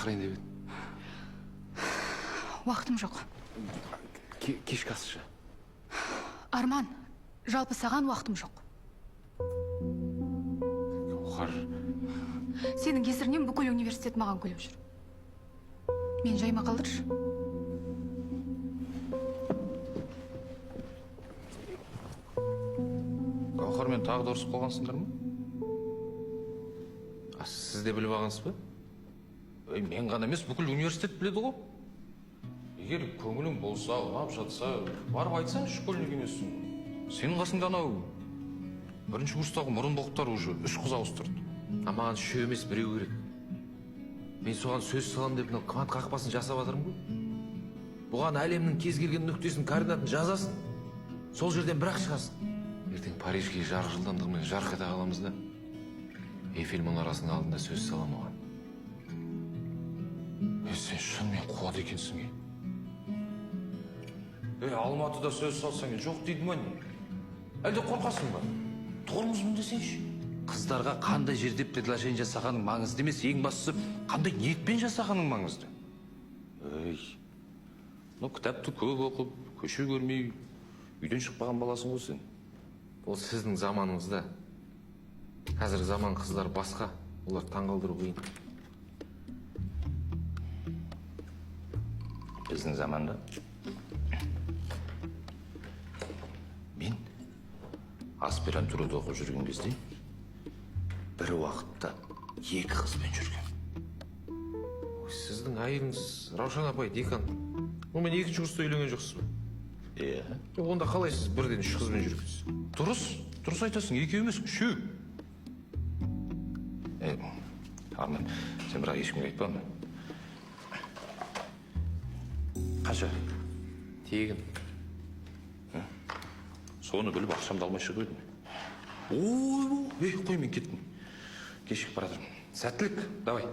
Шақырайын деп едім. Уақытым жоқ. Кешкі асшы. Арман, жалпы саған уақытым жоқ. Гаухар. Сенің кесірінен бүкіл университет маған күліп жүр. Мен жайыма қалдыршы. Гаухармен тағы да ұрысып қалғансыңдар ма? А сіз де біліп алғансыз ба? Ей, мен ғана емес, бүкіл университет біледі ғой. Егер көңілің болса, ұнап жатса, барып айтсаңшы, школьник емессің ғой. Сенің қасыңда анау бірінші курстағы мұрынбоқтар уже үш қыз ауыстырды. А маған үшеу емес, біреу керек. Мен соған сөз саламын деп мынау квант қақпасын жасап жатырмын ғой. Бұған әлемнің кез келген нүктесінің координатын жазасың. Сол жерден бір-ақ шығасың. Ертең Парижге жарық жылдамдығымен жарқ ете қаламыз да. Эйфель мұнарасының алдында сөз саламын оған. Е, сен шынымен қуады екенсің, е. Е, Алматыда сөз салсаң, жоқ дейді ма не? Әлде қорқасың ба? Тормозбын десеңші. Қыздарға қандай жерде предложение жасағаның маңызды емес, ең бастысы қандай ниетпен жасағаның маңызды. Ей, ну кітапты көп оқып, көше көрмей, үйден шықпаған баласың ғой сен. Ол сіздің заманыңызда. Қазіргі заман қыздар басқа. Олар таңғалдыру қиын. Біздің заманда мен аспирантурада оқып жүрген кезде бір уақытта екі қызбен жүргем. Сіздің әйеліңіз Раушан апай декан. Онымен екінші курста үйленген жоқсыз ба? Иә. Онда қалай сіз бірден үш қызбен жүріпсіз? Дұрыс, дұрыс айтасың, екеу емес, үшеу. Е, Арман, сен бірақ ешкімге айтпа оны. Қанша? Тегін. Соны біліп ақшамды алмай шығып едім. Ой, ей, қой, мен кеттім. Кешігіп бара жатырмын. Сәттілік, давай.